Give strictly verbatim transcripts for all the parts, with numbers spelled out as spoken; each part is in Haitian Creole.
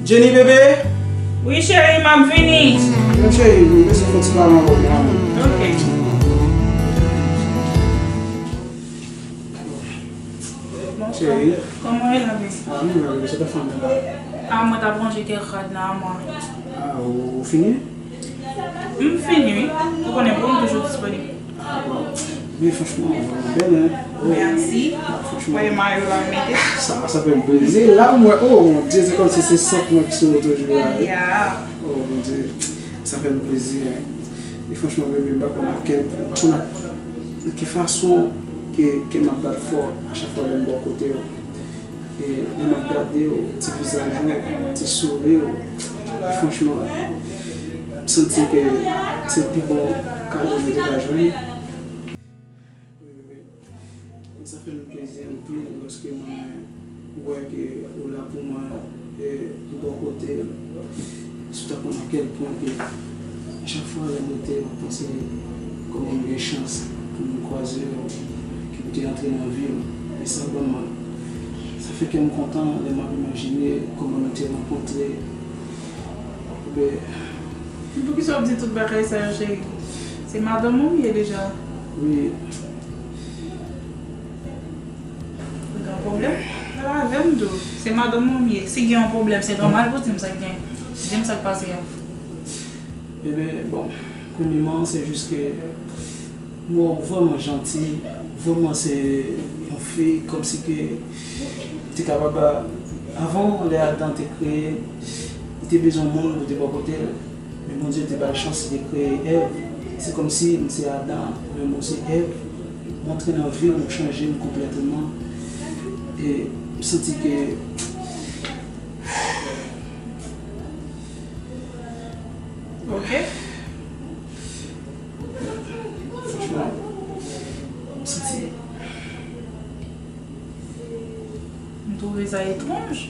Jenny bebe. Wi cheri, m ap vini. Men cheri, m bezwen fè yon ti pale avè w la. Ok. Cheri. Kòman w ye la, bebe? Ah, mwen menm, se pa fanmi la. Ah, mwen t ap ranje kèk rad nan amwa. Ah, ou, ou fini? M fini, wi. Ou konnen, pou m toujou disponib. Ah, waw. Men franchman, ou vrèman bèl, hein. Oh. Mèsi. Ah, franchman. Wè mayo la mete. Sa, sa fè m plezi. La, m wè, oh, mon Dieu, se kòmsi se sant mwen ki sou wout toujou la, wi. Yeah. Oh, mon Dieu. Sa fè m plezi, hein. E franchman, bebe, m pa konn ak kèl, m pa konn ak, nan ki fason ke, ke m ap bat fò a chak fwa lè m bò kote w. E lè m ap gade w, ti vizaj ou, ti souri w, franchman, m santi ke se pi bon kado mwen te ka jwenn. Wi, wi, wi. Sa fè m plezi anpil lòske mwen wè ke ou la pou mwen, e, bò kote m. Si w ta konn a kèl pwen ke chak fwa lè m rete, m ap panse kòman m gen chans pou m kwaze w, ke w te antre nan vi m. E sa ban m, sa fè kè m kontan lè m ap imajine kòman nou te rankontre. Oubyen, poukisa w ap di tout bagay sa yo, cheri? Se madanm ou m ye deja. Wi. Ou gen pwoblèm? Pale avè m tou. Se madanm ou m ye. Si gen yon pwoblèm, se nòmal pou w di m sa k gen. Di m sa k pase a. Ebyen, bon, premyèman, se jis ke m wè w vrèman janti, vrèman se yon fi kòmsi ke te kapab, avan lè Adan te kreye, li te bezwen yon moun pou te bò kote l. Men Bondye te ba l chans, li te kreye Èv. Se kòmsi m se Adan, men mwen se Èv. M antre nan vi w, m chanje m konplètman. E m santi ke Ok. Franchman, m santi. M twouve sa etranj.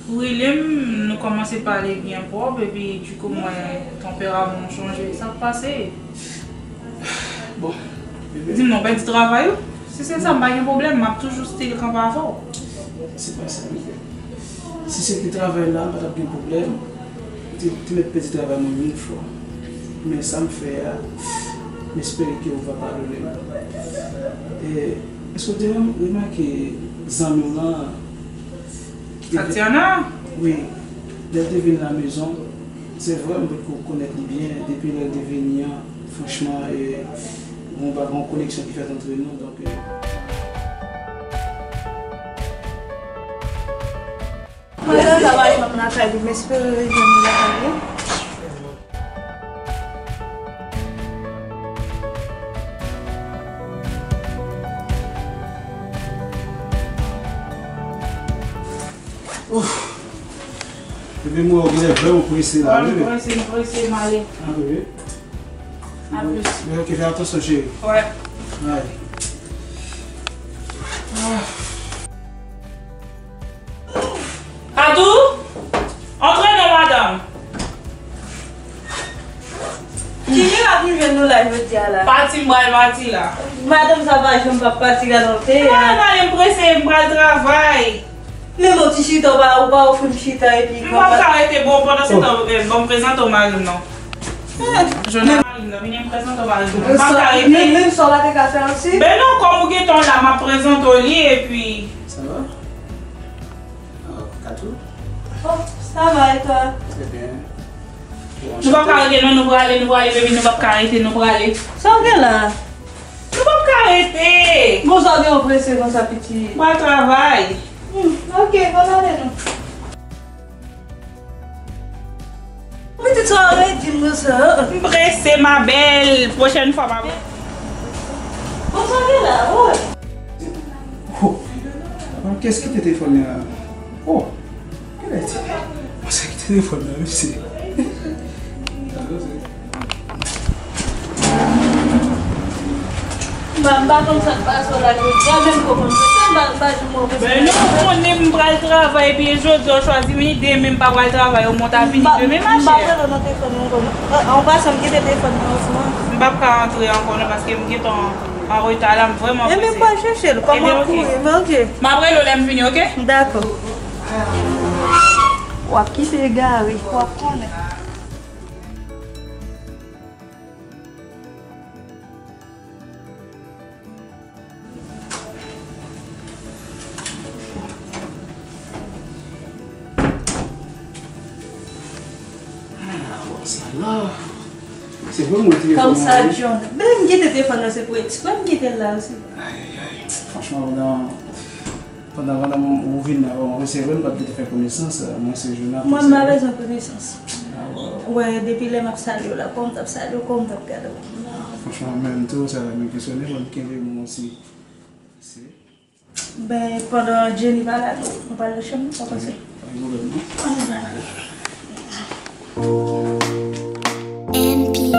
Ou rele m, nou kòmanse pale byen pwòp, epi dikou m wè tanperaman w chanje. Sa k pase? Bon, bebe. Di m non, w pèdi travay ou? Si se sa, m pa gen pwoblèm, m ap toujou still kanpe avè w. Se pa sa, bebe. Si se te travay la, m pa t ap gen pwoblèm. Te, te mèt pèdi travay mwen mil fwa. Men sa m fè a, m espere ke ou va padone m. E, èske w te rem-, remake zanmi w lan? Tatiana? Wi. Lè l te vin la mezon, se vre m potko konèt li byen, depi lè l te vini an, franchman, e, gon, pa gon koneksyon ki fèt antre nou, donk, e, Mwen sa va jwenn lakay li, m espere rejwenn li lakay li. Ouf. Bebe, mwen, ou genlè vrèman prese la, wi. Mwen prese, m prese, m ale. Ah, bebe. A plis. Men, ok, fè atansyon, cheri. Wè. Ay. Ah. Katou, antre non, madanm. Ki mirak nou jwenn nou la jodi a la? Pati m pral pati la. Madanm sa pa janm p ap pati la non, te. Mwen ale, m prese, m pral travay. Men bon, ti chita, ou pa, ou pa ofri m chita epi. M p ap ka rete, bon, pandan se tan, eh, bon, m prezante w mari m non. Eh, jounen mari m nan, vini m prezante w mari m nan. M p ap ka rete. Men, men sa w pa te ka fè osi? Ben non, kòm ou gentan la, m ap prezante w li, epi. Sa va? Ah, Katou? Oh, ça va, et toi? Très bien. Bon, nou p ap ka rete, non, nou prale, nou prale, baby, nou p ap ka rete, nou prale. Sa w gen la? Nou p ap ka rete. Bon, sa w gen w prese konsa, pitit? M pral travay. Hmm, ok, bon, ale non. Pitit sa w redi m konsa. M prese, ma belle. Pwochèn fwa, ma belle. Bon, sa w gen la, wi. Oh. Kiyès ki te telefòn nan? Oh. Kilè ti? Mwen se ki telefòn nan, mesye. M pa, m pa konn sa k pase w la jodi a, menm ke w konn prese, m pa, m pa janm wè w prese. Ben non, ou konnen m pral travay, epi jodi a w chwazi vini, demen m pa pral travay, ou monte a vini demen, ma chère. M pa, m pa prale w nan telefòn nan ankò non. An, an pasan, m kite telefòn nan osman. M p ap ka antre ankò non, paske m gentan an reta la, m vrèman prese. Ebyen, m pral chèche l, kòman w kouri, men ok. M ap rele w lè m vini, ok? Dakò. W ap kite egare, w ap konnen. Ah, bon, sa la. Se vre mwen te... Kòmsa, John. Ben, m kite telefòn nan, se pou eksprè m kite l la osi. Ay, ay, ay. Franchman, pandan, pandan, pandan m, ou vin la, bon, mwen se vre m pa t te fè konesans, mwen se Jonathan. Mwen, m pa bezwen konesans. Ah, wè, depi lè m ap salye w la, kòm m t ap salye w, kòm m t ap gade w. Franchman, mwen menm tou, sa va m enpresyone, mwen kenbe mwen osi. Se Ben, pandan Jenny pa la, nou, nou pral nan chanm nou, sa pase? Pa gen pwoblèm, non. Ann pral. N P B.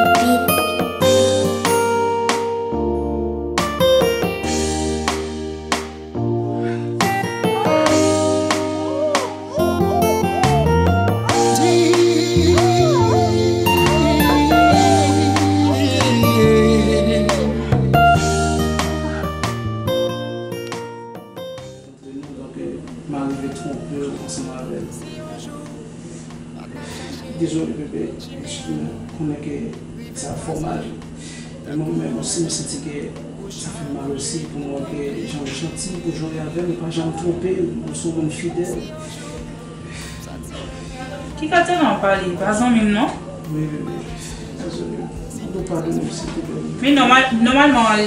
Donk, m arive twonpe w ansanm avè l. Dezole, bebe, eksplimen, konnen ke sa fè w mal. Men mwen menm osi, m santi ke sa fè m mal osi pou m wè ke jan w janti pou jwe avè m, ou pa janm twonpe m, ou se yon moun fidèl. Ki Katiana w ap pale? Pa zanmi m non. Wi, wi, wi. Dezole. Ou padone m, silvouplè. Men nòmal, nòmalman,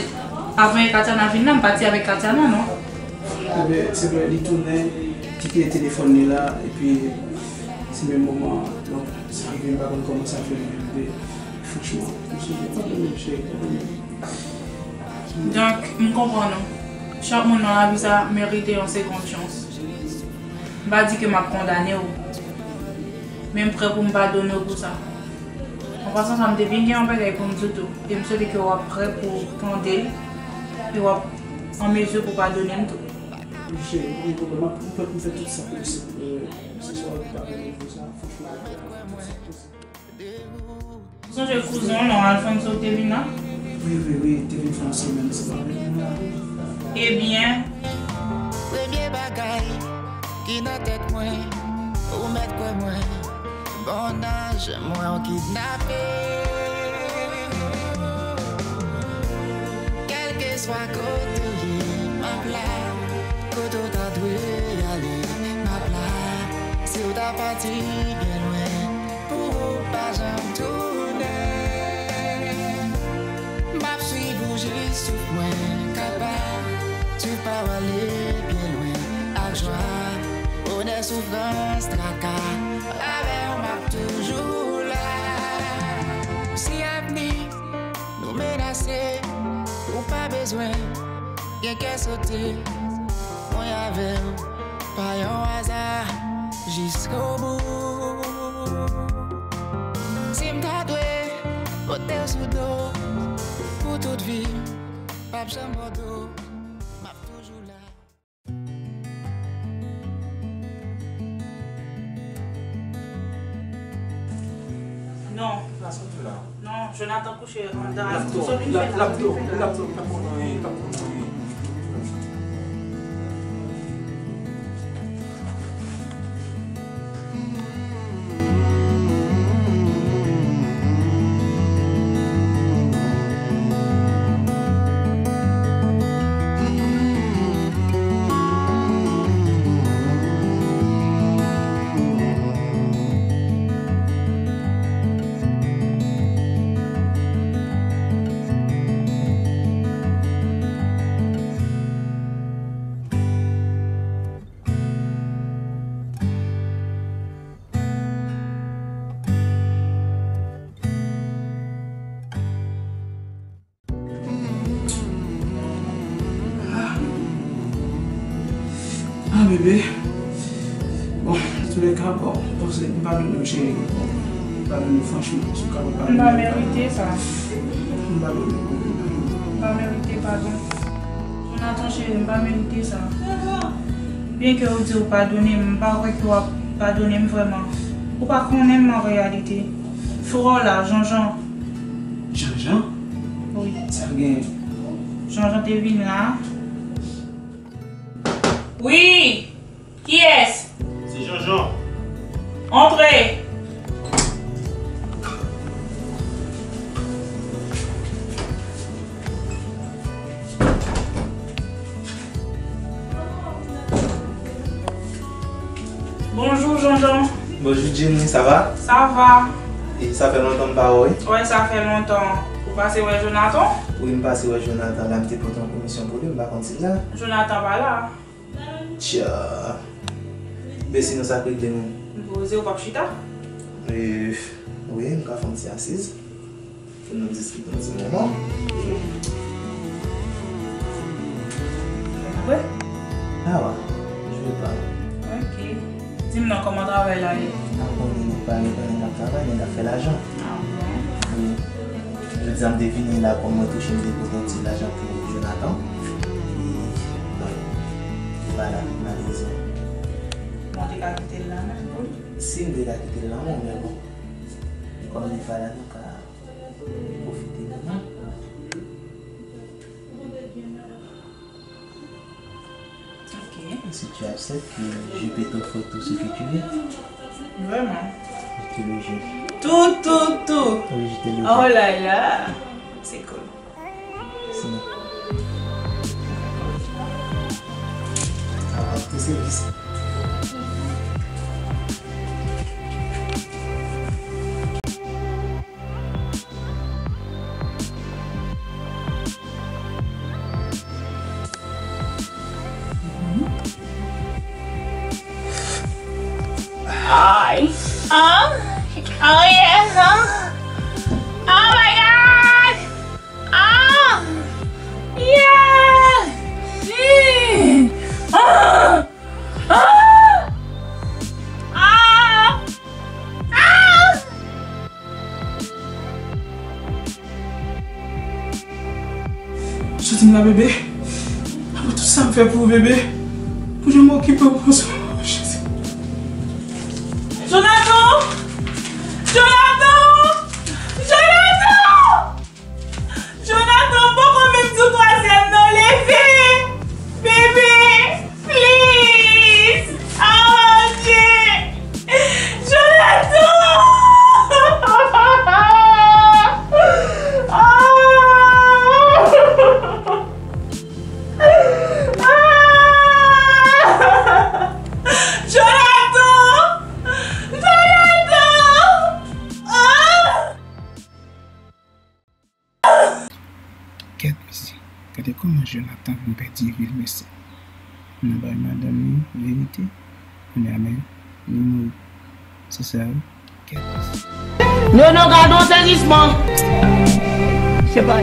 avan Katiana vin la, m pati avèk Katiana, non? Ebyen, se vre, li tounen, kite telefòn li la, epi se menm moman, donk, sa rive, m pa konn kòman sa fè rive. Franchman, mesye, padone m, cheri, padone m. Donk, m konprann ou. Chak moun nan lavi sa merite yon segonn chans. M pa di ke m ap kondane w, men m prè pou m padone w pou sa. An pasan, sa m te byen gen yon bagay pou m di w tou, e m swete ke w ap prè pou w tande l, e w ap an mezi pou w padone m tou. Wi, cheri, pa gen pwoblèm, m ap, m prè pou m fè tout sa posib, e, se sa w padone m pou sa, franchman. Ou sonje kouzen w non, Alfonso, te vin la? Wi, wi, wi, te vin fè yon semèn ansanm avèk nou la. Ebyen. Premye bagay ki nan tèt mwen, ou mèt kwè mwen, bon anj mwen w kidnape. Kèlkeswa kote w ye, m ap la. Kote w ta dwe ale, m ap la. Si w ta pati byen lwen, pou ou pa janm tounen. M ap swiv ou jis souf mwen kapab. Swiv pa w ale byen lwen ak jwa, bonè, soufrans, traka. Avè w m ap toujou la. Si avni nou menase, ou pa bezwen gen kè sote. Mwen avè w, pa yon aza, jiskobou. Si m ta dwe pote w sou do pou tout vi, p ap janm bò do, m ap toujou la. Non. Non, Jonathan kouche anndan. L ap do, l ap, l ap do, l ap do, l ap konn anyen, l ap konn anyen. Ah, bebe. Bon, antoulèka, bon, m panse m padone w, cheri. M padone w, franchman, si w kapab padone m. M pa merite sa. M padone w. M pa merite padon. Jonathan, cheri, m pa merite sa. Byenke w di w padone m, m pa kwè ke w ap padone m vrèman. Ou pa konnen m an reyalite. Frè w la, Janjan. Janjan? Wi. Sa l gen? Janjan te vin la. Wi! Kiyès? Se Janjan. Antre! Bonjou, Jean-Jean. Bonjou, Jenny, sa va? Sa va. E sa fè lontan m pa wè w, wi. Wè, sa fè lontan. Ou pase wè Jonathan? Wi, m pase wè Jonathan la, m te pote yon komisyon pou li, m pa konn si l la. Jonathan pa la. Tcha. Men sinon sa k regle menm? M poze, ou p ap chita? E, wi, m ka fè yon ti asiz. Pou nou diskite yon ti moman. Wi. Sa va. Je vais pas. Ok. Di m non, kòman travay la ye? N ap konnen nèg pa gen tan, nèg ap travay, nèg ap fè lajan. Ah bon? Wi. Jodi a m te vini la, kòm mwen touche, m te pote yon ti lajan pou Jonathan. E, bon, li pa la, malerezman. Bon, ou te ka kite l la menm pou li? Si, m te ka kite l la, men bon. Kòm li pa la, nou ka pwofite moman. Ok. Si tu acceptes que je peux t'offrir tout ce que tu veux. Vraiment? Je te le jure. Tout, tout, tout. Oui, je te le jure. Oh là là. C'est cool. Sinon. Ah, te sèvis. Ay. Ah. Oh, yes. Oh. Oh my God. Ah. Yes. Mm. Ah. Ah. Ah. Soti m la, bebe. Apre tout sa m fè pou ou, bebe. Pou jan m okipe w konsa. Jezi. Jonathan! Jonathan! Jonathan! Jonathan, m poko menm di w twazyèm non, leve! Bebe! Please! Ah, Bondye! Jonathan! Ah! Ah! Jonathan! Jonathan! Ah! Kèt, mesye. Gade kòman Jonathan vin pèdi vi l, mesye. Nan bay madanm li verite. Kounye a menm, li mouri. Se sa, wi. Kèt, mesye. Nono, gade yon sezisman. Se pa